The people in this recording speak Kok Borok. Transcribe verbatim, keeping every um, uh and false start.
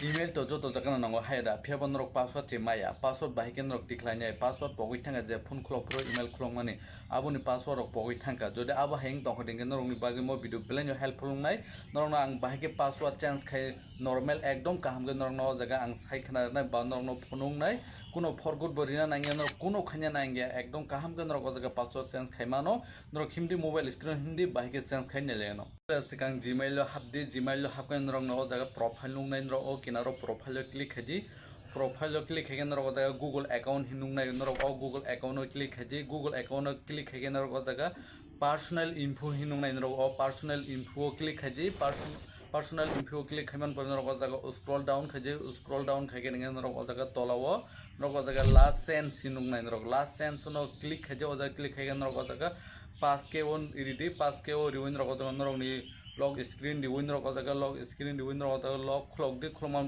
Email to joto jagano nango hai da, phiya bo norok password se maya, password bahai khe norok tikhlai nai, password pogwi thangkha je phone khulok phuru email khulokmani, aboni password rok pogwi thangkha. Jodi abo hai wng tongkha dingkhe norokni bagwi mo video belai no helpful wngnai. Norokno ang bahai khe password change khai normal ekdom kaham khe norokno o jaga ang sai khna rwnai ba norokno phunuk nai, kuno forgot bo rina nangya norok, kuno khanya nangya, ekdom kaham khe norok o jaga password change khai mano. Norok himdi mobile screen himdi bahai khe change khai nai leno. Sikang Gmail o hapdi, Gmail o hapkhe norokno o jaga profile nuknai, norok o kinaro profile o click khaidi. Profile o click khaikhe norok o jaga Google account hin nuknai, norok o Google account o click khaidi. Google account o click khaikhe norok o jaga personal info hin nuknai, norok o personal info o click khaidi. Person-, personal info o click khaiman pore norok o jaga scroll down khaidi, scroll down khaikhe ningkhe norok o jaga tola o norok o jaga last chance hin nuknai, norok last chance no click khaidi. O jaga click khaikhe norok o jaga pass K o ridi, pass K o riwi norok o jaga norokni lock screen riwi norok o jaga lock screen riwi norok o jaga lock khulokdi, khulokma